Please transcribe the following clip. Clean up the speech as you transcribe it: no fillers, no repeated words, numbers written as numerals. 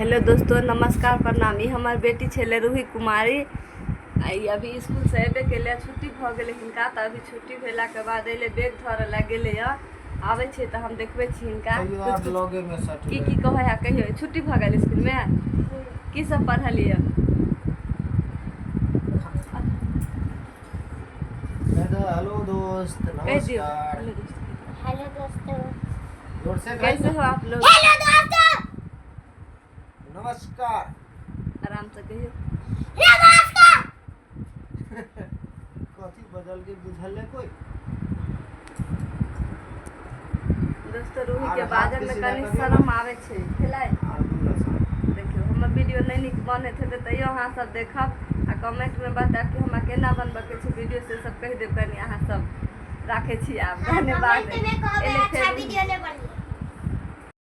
Hello दोस्तों, नमस्कार, प्रणाम। ई हमर बेटी छलै रूही कुमारी। आ ई अभी स्कूलसँ अयबे केलै, छुट्टी भऽ गेलै हिनका। तऽ अभी छुट्टी भेलाके बाद अयलै, बैग धरऽ लए गेलैए। आबै छै तऽ हम देखबै छी हिनका। कहियो कुछ आब कुछ लगे में सट की की कहै है, कहियो। छुट्टी भऽ गेल स्कूलमे, की सब पढ़लियै? हेलो दोस्त, कहि दियौ। नमस्कार। हेलो दोस्त। हेलो दोस्तों। जोर से। कैसे हो आप लोग? हेलो दोस्तों। नमस्कार। आराम से कहियो। नमस्कार। कथी बदल के बुझल है कोई? दोस्तो, रूही के आर हाथ बाजऽ के मे सीधा कनि करियौ शरम ने। आबै छै खेलाइ। आर दूर आसान। देखियौ, हमर वीडियो नहि नीक बनैत हेतै तैयो अहाँ सब देखब आ कमेंटमे बतायब कि हमरा केना बनबऽके छै वीडियो, से सब कहि देब कनि अहाँ सब। राखै छी आब, धन्यवाद। कमेंट में कहबे एलै अच्छा फेर वीडियो नहीं बनी।